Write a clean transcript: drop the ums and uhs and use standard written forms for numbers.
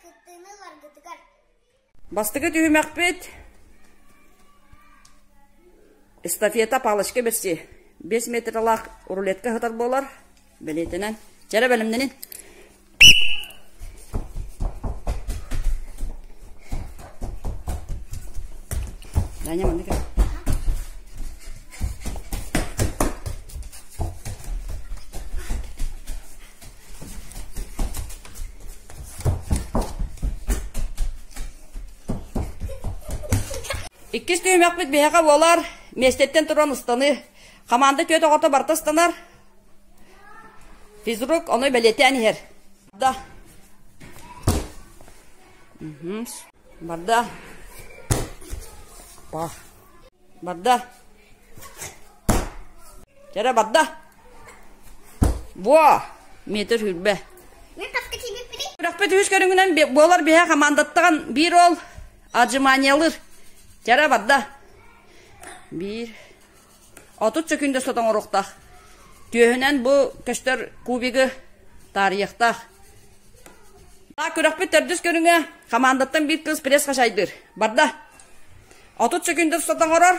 Кыттыыны ыларгытыгар. Бастакы түһүмэхпит эстафета палочка бэрси. 5 метрлаах рулетка сытар буолар. Бэлиэтинэн. Чэрэ бэлэмнэнин. Даня маннык. Иккис түһүмэхпит биһиэхэ буолар миэстэттэн туран ыстаныы. Хамаанда түөрт оҕото барыта ыстанар. Физрук ону бэлиэтээн иһэр. Да. Барда. Па. Барда. Чэрэ барда. Буо! Метр хүрбэ. Күрэхпит үһүс көрүҥүнэн буолар биһэ хамаандаттан биир ол отжиманиялыыр. Чэрэ барда. Биир. 30 сөкүндэ сотоҥоруохтаах. Түөһүнэн бу көстөр кубигы таарыйыахтаах. Күрэхпит төрдүс көрүҥэ хамаандаттан биир кыыс пресс хачайдыыр. Барда. 30 сөкүндэ сотоҥорор.